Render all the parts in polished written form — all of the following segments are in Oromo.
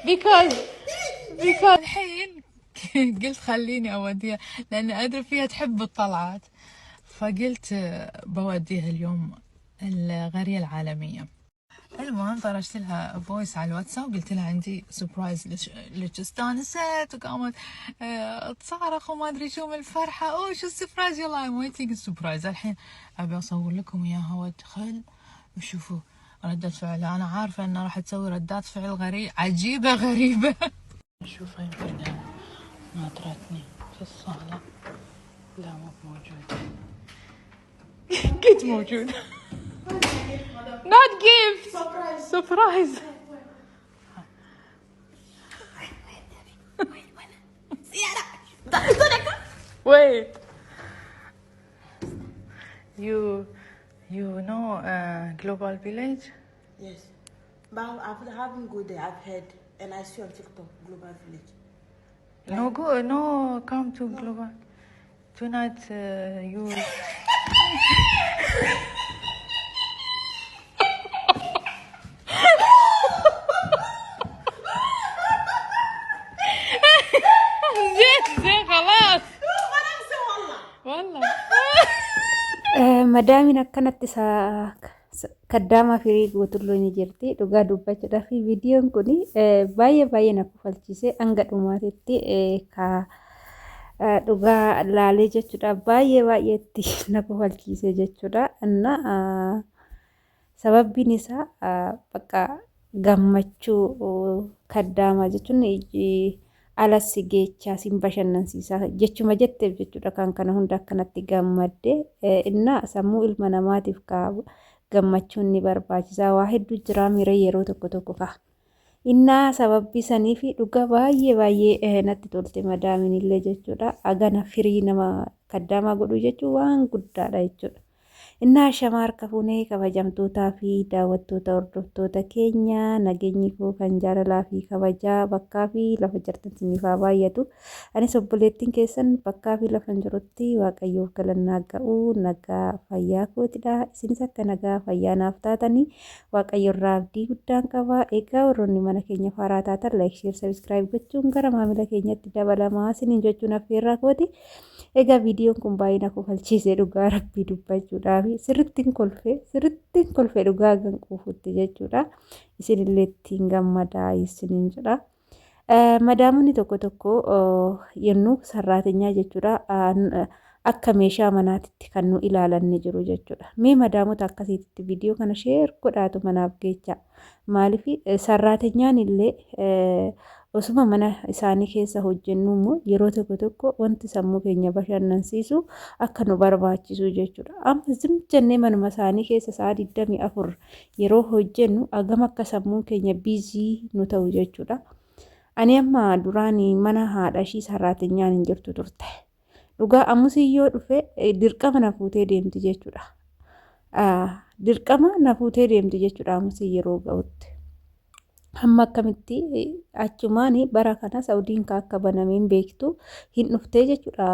Because because الحين قلت خليني اوديها لان ادري فيها تحب الطلعات، فقلت بوديها اليوم القرية العالمية. المهم طرشت لها voice على الواتساب، قلت لها عندي surprise لك. استانست وقامت تصارخ وما ادري شو من الفرحة. اوه شو ال surprise؟ يلا I'm waiting ال surprise. الحين ابي اصور لكم اياها وادخل وشوفوا ردة فعلها. انا عارفة انها راح تسوي ردات فعل غريب عجيبة غريبة. نشوفها، يمكن ناطرتني في الصالة. لا، مو موجودة. قلت موجودة. Not gift. Surprise. Surprise. وين وين سيارة؟ Wait. You know Global Village? Yes. But I haven't go there. I've heard and I see on TikTok Global Village. No go, no come to Global. Tonight you. زين زين، خلاص. والله. Madaamiin akkanatti isaa kaddaamaa firii guutulluu ni jirti. Dhugaa dubbachuudhaaf viidiyoon kun baay'ee baay'ee na kofalchiise, hanga dhumaatitti ka dhugaa laalee jechuudha. Baay'ee baay'eetti na kofalchiise jechuudha. Inna sababbiin isaa bakka gammachuu kaddaamaa jechuun ala si geechaa sin bashannansiisaa jechuma jetteef jechuudha, kan kana hunda akkanatti gammadde. Inna sammuu ilma namaatiif gammachuun ni barbaachisaa, waa hedduu jira miira yeroo tokko tokko ka'a. Innaa sababbii sanii fi dhugaa baay'ee baay'ee natti tolte madaamin illee jechuudha. Agana firii nama kaddaamaa godhuu jechuun waan guddaadha jechuudha. Innaa ashamaa, harka fuunee kabajamtootaa fi daawwattoota hordoftoota keenya, nageenyi koo kan jaalalaa fi kabajaa bakkaa fi lafa jirtan isiniif haa baay'atu. Anis obboleettiin keessan bakkaa fi lafa jirutti Waaqayyoof galannaa ga'u nagaa fayyaa kootidha. Isinis akka nagaa fayyaa naaf taatanii Waaqayyo irraa abdii guddaan qaba. Egaa warroonni mana keenya faaraa taatan like, share, subscribe gochuun gara maamila keenyatti dabalamaa isiniin jechuun affeerraa kooti. Egaa viidiyoon kun baay'ee na kofalchiise, dhugaa rabbii dubbachuudhaaf sirrittiin kolfe, sirrittiin kolfe, dhugaa gan quufutti jechuudha. Isinillee ittiin gammadaa isiniin jedha. Madaamonni tokko tokko yennuu sarraatenyaa jechuudha, akka meeshaa manaatitti kan nu ilaalan ni jiru jechuudha. Mee madaamota akkasiitti viidiyoo kana share godhaatu manaaf geecha. Maaliif sarraatenyaan illee osuma mana isaanii keessa hojjennu immoo yeroo tokko tokko wanti sammuu keenya bashannansiisu akka nu barbaachisu jechuudha. Amma zim jennee manuma isaanii keessa sa'a 24 yeroo hojjennu hagam akka sammuun keenya busy nu ta'u jechuudha. Ani amma duraan mana haadha ishii sarraatenyaan hin jirtu turte. Dhugaa ammusii yoo dhufe dirqama na fuutee deemti jechuudha. Dirqama na fuutee deemti jechuudha ammusii yeroo ga'utti. Hamma akkamitti achumaan bara kana Saudiin ka akka banameen beektu hin dhuftee jechuudha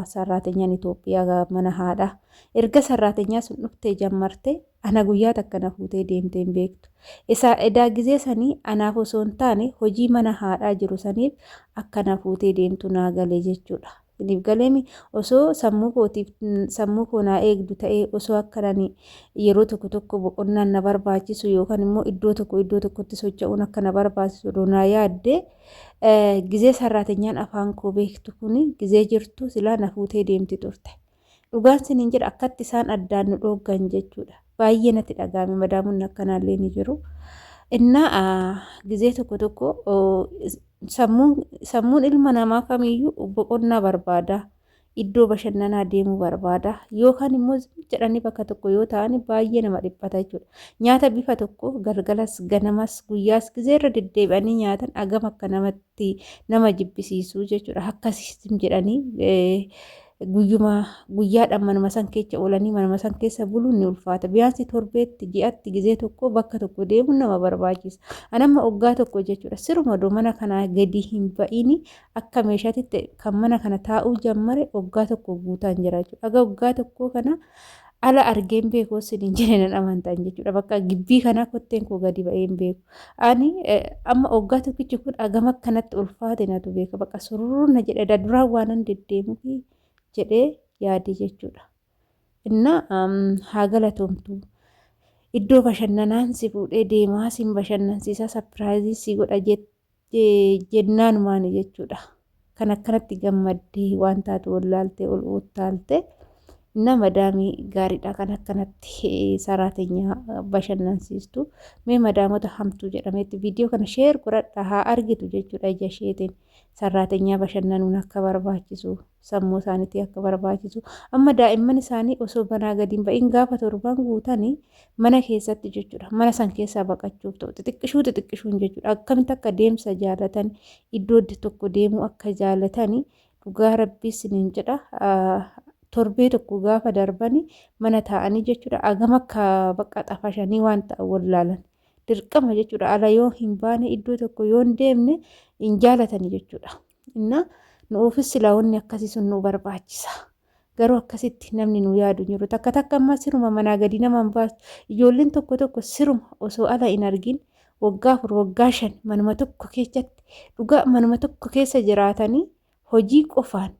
sarraatenyaan Itoophiyaa mana haadha. Erga sarraatenyaa sun dhuftee jammarte ana guyyaa takka na fuutee deemtee hin beektu. Isaa edaa gizee sanii anaaf osoo hin taane hojii mana haadhaa jiru saniif akka na fuutee deemtu naa gale jechuudha. Isiniif galeemi? Osoo sammuu kootiif sammuu koo naa eegdu ta'ee, osoo akka nani yeroo tokko tokko boqonnaan na barbaachisu yookaan immoo iddoo tokko iddoo tokkotti socho'uun akka na barbaachisu odoo naa yaadde, gizee sarraatenyaan afaan koo beektu kuni gizee jirtu silaa na fuutee deemti turte. Dhugaan siniin jedha, akkatti isaan addaan nu dhooggan jechuudha. Baay'ee natti dhaga'ame, madaamonni akkanaallee ni jiru. Innaa gizee tokko tokko sammuun ilma namaa kamiyyuu boqonnaa barbaada. Iddoo bashannanaa deemuu barbaada. Yookaan immoo jedhanii bakka tokko yoo ta'an baay'ee nama dhiphata jechuudha. Nyaata bifa tokko galgalas ganamas guyyaas gizee irra deddeebi'anii nyaatan agam akka namatti nama jibbisiisu jechuudha. Akkasii jedhanii guyyuma guyyaadhaan manuma san keessa oolanii manuma san keessa buluun ni ulfaata. Biyaansi torbeetti, ji'atti gizee tokko bakka tokko deemuun nama barbaachisa. Anamma waggaa tokko jechuudha. Siruma odoo mana kanaa gadi hin ba'ini akka meeshaatitti kan mana kana taa'uu jammare waggaa tokko guutaan jira jechuudha. Aga waggaa tokkoo kana Ala argee hin beeku isiniin jedhe nan amantan jechuudha. Bakka gibbii kanaa kotteen koo gadi ba'ee hin beeku. Ani amma oggaa tokkichi kun agama akkanatti ulfaate natu beeka. Bakka sururna jedhe duraan waanan deddeemuufi jedhee yaade jechuudha. Inna haa galatoomtu. Iddoo bashannanaan si fuudhee deemaa sin bashannansiisaa surprise si godha jennaan maani jechuudha. Kan akkanatti gammaddee waan taatu wallaaltee ol uttaalte nama madaamii gaariidha kan akkanatti saraatenyaa bashannansiistu. Mee madaamota hamtuu jedhametti viidiyoo kana share godhadha haa argitu jechuudha ija isheetiin saraatenyaa bashannanuun akka barbaachisu sammuu isaaniitti akka barbaachisu. Amma daa'imman isaanii osoo banaa gadi hin ba'in gaafa torban guutanii mana keessatti jechuudha. Mana san keessaa baqachuuf ta'u xixiqqishuu xixiqqishuun jechuudha. Akkamitti akka deemsa jaalatan iddoo tokko deemuu akka jaalatanii dhugaa rabbii isiniin jedha. Torbee tokko gaafa darbanii mana taa'anii jechuudha. Agam akka bakka xafashanii waan ta'an wallaalan. Dirqama jechuudha. Ala yoo hin baane iddoo tokko yoo hin deemne hin jaalatanii jechuudha. Inna nuufis silaa wanni akkasii sun nu barbaachisa. Garuu akkasitti namni nu yaadu hin jiru. Takka takka ammaa siruma manaa gadi nama hin baastu. Ijoolleen tokko tokko siruma osoo ala hin argin waggaa 4 waggaa 5 manuma tokko keessatti dhugaa manuma tokko keessa jiraatanii hojii qofaan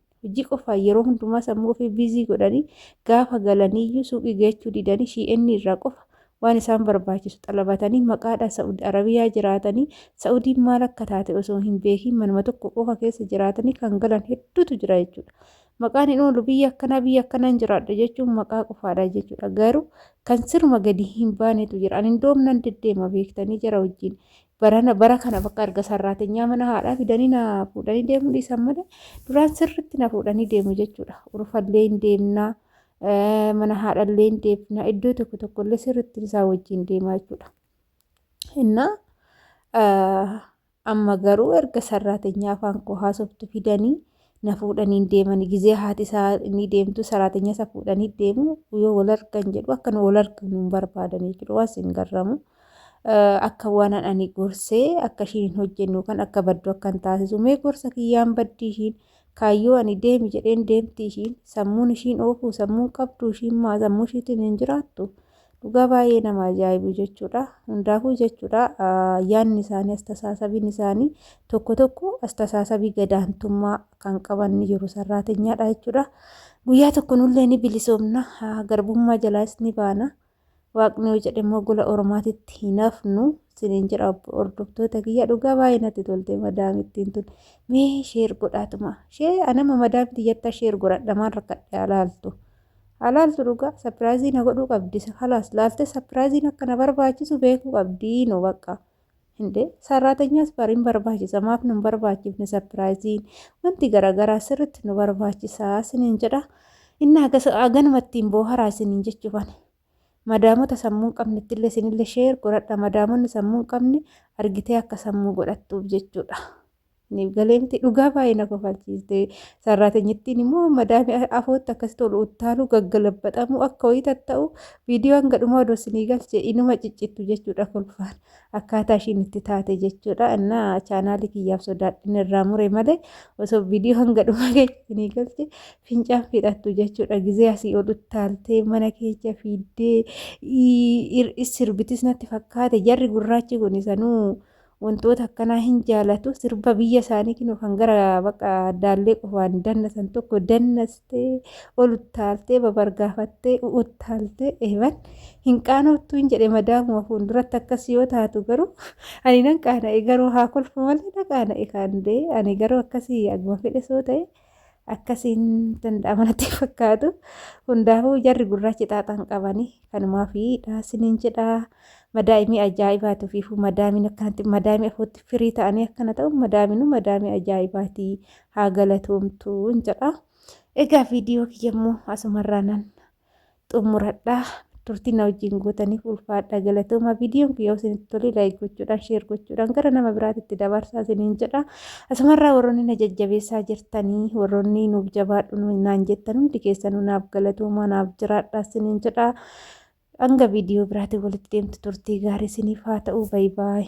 yeroo hundumaa sammuu ofii busy godhanii gaafa galaniiyyuu suuqii geechuu didanii shi'enni irraa qofa waan isaan barbaachisu xalabatanii maqaadhaan Sa'ud Arabiyaa jiraatanii Sa'udiin maal akka taate osoo hin beekin manuma tokko qofa keessa jiraatanii kan galan hedduutu jira jechuudha. Maqaan hin oolu biyya akkanaa biyya akkanaan jiraadha jechuun maqaa qofaadha jechuudha. Garuu kan siruma gadi hin baanetu jira. Ani indoom nan deddeema beektanii jara wajjin. Barana bara kana bakka erga sarraatenyaa mana haadhaa fidanii na fuudhanii deemuu dhiisan malee duraan sirriitti na fuudhanii deemu jechuudha. Urfallee hin deemnaa. Mana haadhallee hin deemnaa. Iddoo tokko tokkollee sirriitti isaa wajjin deemaa jechuudha. Innaa amma garuu erga sarraatenyaa afaan koo haasoftu fidanii na fuudhanii deemanii gizee haati isaa inni deemtu saraatenyaa isa fuudhanii deemu yoo wal argan jedhu akka nu wal arginu hin barbaadan jechuudha. Waan isin garramu. Akka waan ani gorsee akka ishiin hin hojjennu kan akka baddu akka hin taasisu mee gorsa kiyyaan baddi ishiin kaayyoo ani deemi jedheen deemti ishiin sammuun ishiin oofuu sammuun qabdu ishiin maa sammuu ishiitiin hin jiraattu. Dhugaa baay'ee nama ajaa'ibu jechuudha. Hundaafuu jechuudha yaadni isaanii astasaasabiin isaanii tokko tokko astasaasabii gadaantummaa kan qaban ni jiru sarraatenyaadha jechuudha. Guyyaa tokko nullee ni bilisoomna garbummaa jalaas ni baana. Waaqni yoo jedhe immoo gola ormaatitti hin hafnu siniin jedha hordoftoota kiyya dhugaa baay'ee natti tolte madaamittiin tun. Mee share godhaatuma. Shee anama madaamti jettaa share godhadha maal rakkadhe alaaltu. Alaaltu dhugaa surprise na godhuu qabdi. Halaas laaltee surpriseiin akka na barbaachisu beekuu qabdi no bakka. Hindee sarraatenyaas bariin barbaachisa maaf nu hin barbaachifne surpriseiin wanti garaagaraa sirriitti nu barbaachisaa siniin jedha. Inni haganuma ittiin booharaa isiniin jechuufan. Madaamota sammuu hin qabnetti illee isinillee share godhadha. Madaamonni sammuu hin qabne argitee akka sammuu godhattuuf jechuudha. Galee miti dhugaa baay'ee na kofalchiiste. Sarraatenyittiin immoo madaamii afootti akkasitti ol uttaaluu gaggalabbaxamuu akka wayii tatta'u viidiyoo hanga dhumaa odoo isinii galche inuma ciccittu jechuudha kolfaan akkaataa ishiin itti taate jechuudha. Innaa chaanaalii kiyyaaf sodaadhin irraa mure malee osoo viidiyoo hanga dhumaa isinii galche fincaan fixattu jechuudha. Gizee asii ol uttaaltee mana keessa fiiddee sirbitis natti fakkaate jarri gurraachi kun sanuu wantoota akkanaa hin jaalatu sirba biyya isaanii kinu kan gara bakka daallee qofaan dannasan tokko dannastee ol uttaaltee babargaafattee uttaaltee eeban hin qaanoftuu hin jedhe madaamuma fuulduratti akkas yoo taatu garuu ani nan qaana'e garuu haa kolfu malee na qaana'e kaandee ani garuu akkasii akkuma fedhe soo ta'e akkasiin danda'ama natti fakkaatu. Hundaafuu jarri gurraachi xaaxaan qabanii kanumaa fi dhaasiniin jedhaa madaa'imii ajaa'ibaati ofiifuu madaamiin akkanatti madaamii afootti firii ta'anii akkana ta'u madaaminuu madaamii ajaa'ibaati haa galatoomtuu jedha. Egaa viidiyoo kiyyammoo asumarraa nan xumuradha. Turtii na wajjin gootaniif ulfaadha galatooma. Viidiyoon kiyya isinitti tole like gochuudhaan share gochuudhaan gara nama biraatitti dabarsaa isiniin jedha. Asumarraa warroonni na jajjabeessaa jirtanii warroonni nuuf jabaadhu naan jettan hundi keessanuu naaf galatooma naaf jiraadha isiniin jedha. Hanga viidiyoo biraatiin walitti deemtu turtii gaarii isiniif haa ta'u. Bye bye.